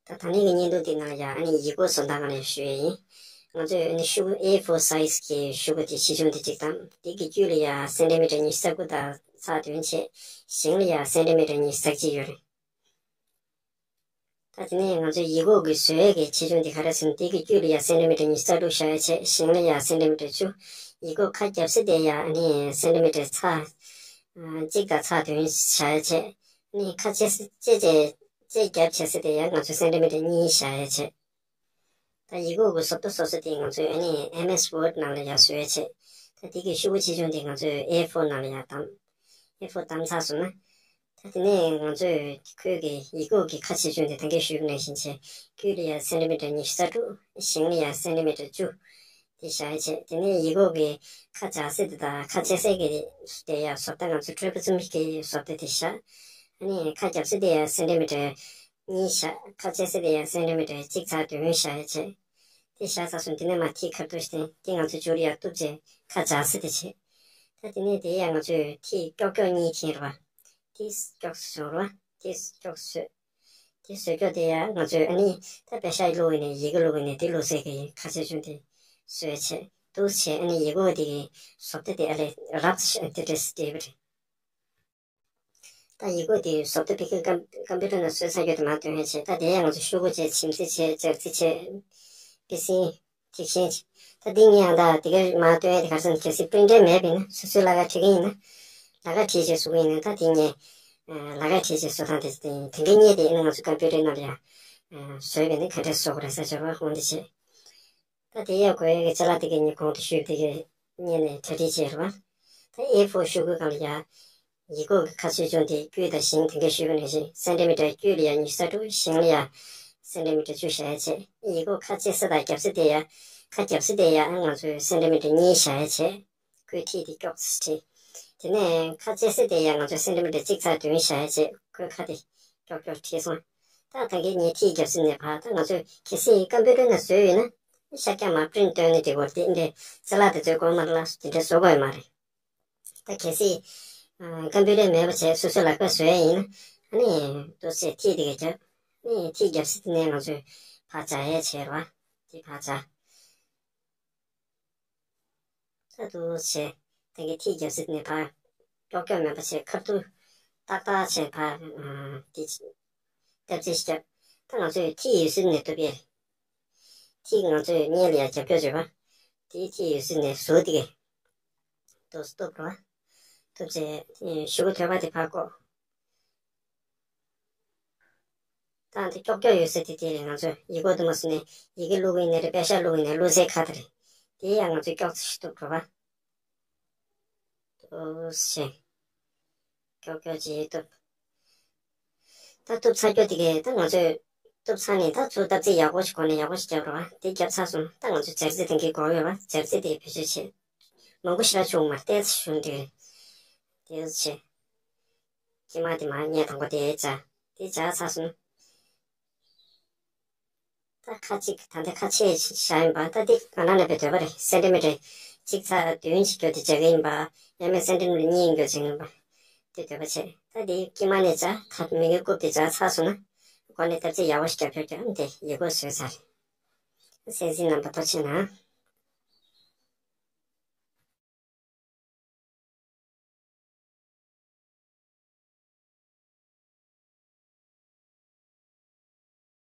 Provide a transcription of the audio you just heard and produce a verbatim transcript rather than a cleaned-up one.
ད་ད་ནི་གི་བརྙན་ཐུང་དེ་ནང་ལ་ཡ་ཨ་ནི་ཡིག་སྐོགས་བཟོ་སྟངས་སྒང་ལ་ཡ་ཞུ་ཡས་ཡིན། ང་ཚོས་ཨ་ནི་ཤོག་གུ་ཨེ་ཕོར་སའི་ཛི་གི་ཤོག་གུ་དེ་ཆེ་ཆུང་དེ་གཅིག་བདམས། དེ་གི་དཀྱིལ་ལ་ཡ་སེན་ཊི་མི་ཊར་ཉི་ཤུ་རྩ་དགུ་དང་ཚེག་བདུན་བྱས། ཞེང་ལ་ཡ་སེན་ཊི་མི་ཊར་ཉི་ཤུ་རྩ་གཅིག་ཡོད་རེད། ད་དེ་ནས་ང་ཚོས་ཡིག་སྐོགས་ཀྱི་བཟོ་ཡས་ཀྱི་ཆེ་ཆུང་དེ་ག་རེ་ཟེར་ན། དེ་གི་དཀྱིལ་ལ་ཡ་སེན་ཊི་མི་ཊར་ཉི་ཤུ་རྩ་དྲུག་བཞག་ཡ་བྱས། ཞེང་ལ་ཡ་སེན་ཊི་མི་ཊར་བཅུ། ཡིག་སྐོགས་ཁ་བརྒྱབ་ས་དེ་ཡ་ཨ་ནི་སེན་ཊི་མི་ཊར་ཚེག་གཅིག་དང་ཚེག་བདུན་བཞག་ཡ་བྱས། ཨ་ནི་ཁ་ཕྱེ་ས་ཕྱེ་བྱས་ཕྱེ་བརྒྱབ་བྱས་ས་དེ་ཡ་ང་ཚོས་སེན་ཊི་མི་ཊར་གཉིས་བཞག་ཡ་བྱས། ད་ཡིག་སྐོགས་ཀྱི་བཟོ་ལྟ་སོ་སོ་དེ་ང་ཚོས་ཨ་ནི་ཨེམ་ཨེས་ཝརཌ་ནང་ལ་ཡ་བཟོ་ཡ་བྱས། ད་དེ་གི་ཤོག་གུ་ཆེ་ཆུང་དེ་ང་ཚོས་ཨེ་ཕོར་ནང་ལ་ཡ་བདམས། ཨེ་ཕོར་བདམས་ཚར་སོང་ན། ད་དེ་ནས་ང་ཚོས་ཁོའི་གི་ཡིག་སྐོགས་ཀྱི་ཁ་ཆེ་ཆུང་དེ་ད་གིན་ཞུས་པ་ནང་བཞིན་བྱས། དཀྱིལ་ལ་ཡ་སེན་ཊི་མི་ཊར་ཉི་ཤུ་རྩ་དྲུག་ཞེང་ལ་ཡ་སེན་ཊི་མི་ཊར་བཅུ་དེ་བཞག་ཡ་བྱས། དེ་ནས་ཡིག་སྐོགས་ཀྱི་ཁ་བཞག་ས་དེ་དང་ཁ་ཕྱེ་ས་གི་དེ་ཡ་བཟོ་ལྟ་ང་ཚོ་ཊི་རི་པལ་ཛིམ་གྱི་བཟོ་ལྟ་དེ་བཞག། ཨ་ནི་ཁ་བརྒྱབ་ས་དེ་ཡ་སེན་ཊི་མི་ཊར་གཉིས་བཞག། ཁ་ཕྱེ་ས་དེ་ཡ་སེན་ཊི་མི་ཊར་གཅིག་ཚེག་བདུན་བཞག་ཡ་བྱས། དེ་བཞག་ཚར་སོང་། དེ་ནས་མར་ཐིག་ཁ་ཐུག་ཞིག་བསྟན། དེ་ང་ཚོས་མཇུག་ལ་ཡ་གཏུབ་བྱས་ཁ་བཞག་ས་དེ་བྱས། ད་དེ་ནས་དེ་ཡ་ང་ཚོས་ཐིག་ཀྱོག་ཀྱོག་གཉིས་འཐེན་རེད་པ། དེ་ཀྱོག་བཟོ་རེད་པ། དེ་ཀྱོག་བཟོས། དེ་བཟོས་ཀྱོག་དེ་ཡ་ང་ཚོས་ཨ་ནི་ད་པེ་ཤག་བླུགས་ཡིན་ནའི་ཡི་གེ་བླུགས་ཡིན་ནའི་དེ་བླུགས་ས་གི་ཁ་ཆེ་ཆུང་དེ་བཟོས་བྱས། འདུག་བྱས་ཨ་ནི་ཡིག་སྐོགས་དེ་གི་བཟོ་ལྟ་དེ་ཨ་ལས་རབ་ཏུ་དེ་འདྲས་བསྡད་པ་རེད། ད་ཡིག་སྐོགས་དེ་བཟོ་ལྟ་ཕ་གི་ཀམ་ཀམ་པུ་ཊར་ནང་བཟོས་ཚར་རྒྱུ་དེ་མར་སྟོན་ཡ་བྱས། ད་དེ་ཡང་ང་ཚོ་ཤོག་གུ་བྱས། བྱིམ་རྩིས་བྱས། སྦྱར་རྩིས་བྱས། པི་སིན། ཐིག་ཤིང་། ད་འདི་གཉིས་ཡང་ད་དེ་ག་མར་སྟོན་ཡ་དེ་ག་རེ་ཟེར་ན། གལ་སྲིད་པི་རིན་ཊར་མེད་པ་ཡིན་ན། སོ་སོའི་ལག་ཁ་བྲིས་ཀྱི་ཡིན་ན། ལག་ཁ་བྲིས་བྱས་བཟོ་གི་ཡིན་ན། ད་དེ་གཉིས་ལག་ཁ་བྲིས་བྱས་བཟོ་སྟངས་དེ་དེ་དེ་འདྲ་གཉིས་དེ་ཡིན་ན། ང་ཚོ་ཀམ་པུ་ཊར་ནང་ལ་ཡ་བཟོས་པ་ཡིན་ན་ག་འདྲས་བཟོ་དགོས་རེད་ཟེར་བྱས་པ་འོང་དེ་བྱས། ད་དེ་ཡང་དགོས་ཡ་གི་ཅ་ལག་དེ་གི་ངས་གོང་དུ་ཞུས་པ་དེ་གི་སྔོན་ནས་གྲ་སྒྲིག་བྱས་རེད་པ། ད་ཨེ་ཕོར་ཤོག་གུའི་སྒང་ལ་ཡ་ཡིག་སྐོགས་ཀྱི་ཁ་ཆེ་ཆུང་དེ་དཀྱིལ་དང་ཞེང་དེ་ག་ཞུས་པ་ནང་བཞིན་སེན་ཊི་མི་ཊར་དཀྱིལ་ལ་ཡ་ཉི་ཤུ་རྩ་དྲུག་ཞེང་ལ་ཡ་སེན་ཊི་མི་ཊར་བཅུ་བཞག་ཡ་བྱས། ཡིག་སྐོགས་ཁ་ཕྱེ་ས་དང་རྒྱབ་ས་དེ་ཡ། ཁ་རྒྱབ་ས་དེ་ཡ་ང་ཚོས་སེན་ཊི་མི་ཊར་གཉིས་བཞག་ཡ་བྱས། ཁོའི་ཐིག་དེ་ཀྱོག་ཙམ་བྲིས། དེ་ནས་ཁ་ཕྱེ་ས་དེ་ཡང་ང་ཚོས་སེན་ཊི་མི་ཊར་གཅིག་ཚེག་བདུན་བཞག་ཡ་བྱས། ཁོའི་ཁ་དེ་ཀྱོག་ཀྱོག་བྲིས་སོང་། ད་ད་གིན་ངས་ཐིག་རྒྱབ་ས་ནས་ཕར། ད་ང་ཚོས་གལ་སྲིད་ཀམ་པུ་ཊར་ནང་བཟོས་ཡོད་ན་ཤར་རྒྱག་མར་པི་རིན་ཊི་བཏོན་ནས་འབྲི་དགོས་རེད། དེ་འདྲའི་ཅ་ལག་དེ་ཚོའི་སྐོར་མ་ལ་དེ་འདྲ་བཟོ་དགོས་ཡོད་མ་རེད། ད་གལ་སྲིད་ཨ་ཀམ་པུ་ཊར་མེད་པ་བྱས་སོ་སོའི་ལག་པས་བཟོ་ཡ་ཡིན་ན། ཨ་ནི་འདུག་སེ་ཐིག་དེ་ག་རྒྱབ། ཨ་ནི་ཐིག་རྒྱབ་ས་དེ་ནས་ང་ཚོས་ཕར་སྦྱར་ཡ་བྱས་རེད་པ། དེ་ཕར་སྦྱར། ད་འདུག་སེ་བྱས། ད་གིན་ཐིག་རྒྱབ་ས་དེ་ནས་ཕར་ཀྱོག་ཀྱོག་མེད་པ་བྱས། ཁ་ཐུག་ཏག་ཏག་བྱས་ཕར། ཨ་དེ་སྟབས་བདེ་ཞིག་རྒྱབ། ད་ང་ཚོས་ཐིག་ཡོད་ས་ནས་གཏུབ་ཡས། ཐིག་ང་ཚོས་སྔོན་ལ་ཡ་རྒྱབ་ཀྱོག་བྱས་པ། དེའི་ཐིག་ཡོད་ས་ནས་ཟུར་དེ་ག་འདུག་སེ་གཏུབ་རོགས། གཏུབ་བྱས་ཤོག་གུ་དོད་པ་དེ་ཕར་བཀོག། ད་འདི་ཀྱོག་ཀྱོག་ཡོད་ས་དེ་དེ་རེད། ང་ཚོས་ཡི་གེ་དེ་མ་བཟོས་ནས་ཡི་གེ་བླུགས་ཡིན་ནའི་རེད། པེ་ཤག་བླུགས་ཡིན་ནའི་བླུགས་སའི་ཁ་དེ་རེད། དེ་ཡང་ང་ཚོས་ཀྱོག་ཙམ་ཞིག་གཏུབ་རོགས། འདུག་སེ་བྱས། ཀྱོག་ཀྱོག་བྱས་གཏུབ། ད་གཏུབ་ཚར་རྒྱུ་དེ་གས། ད་ང་ཚོས་གཏུབ་ཚར་ནས་ད་ཚུར་ལྟ་རྩིས་ཡག་པོ་ཞིག་གོན་ནས་ཡག་པོ་ཞིག་རྒྱབ་རོགས། དེ་རྒྱབ་ཚར་སོང་། ད་ང་ཚོས་སྦྱར་རྩི་དེ་གས་དགོས་ཡོད་པ། སྦྱར་རྩི་དེ་བེད་སྤྱོད་བྱས། མང་པོ་ཞེ་དྲག་བྱུང་མ་རེད། ཏོག་ཙམ་བྱུང་དེ་གས། དེ་བྱས། དཀྱིལ་མ་དེ་མར་ངས་དང་པོ་དེ་སྦྱར། དེ་སྦྱར་ཚར་སོང་། ད་ཁ་ཅིག་ད་ལྟ་ཁ་ཕྱེ་བཞག་ཡིན་པ། ད་འདི་ང་རང་ལ་དཔེ་འདོད་པ་རེད། སེན་ཊི་མི་ཊར་གཅིག་ཚེག་བདུན་ཅིག་རྒྱབ་དེ་སྦྱར་གི་ཡིན་པ། ཡང་མིན་སེན་ཊི་མི་ཊར་གཉིས་རྒྱབ་བྱེད་ཀྱི་ཡིན་པ། དེ་འདོད་པ་བྱས། ད་འདི་དཀྱིལ་མ་ནས་སྦྱར། ད་མི་གི་རྐུབ་དེ་སྦྱར་ཚར་སོང་ན། འགོ་ནས་ལྟ་རྩིས་ཡག་པོ་ཞིག་རྒྱབ་ཆོག་ཀྱང་དེ་ཡི་གེ་བཟོས་ཚར་རེད། གསན་གཟིགས་གནང་བར་ཐུགས་རྗེ་གནང་།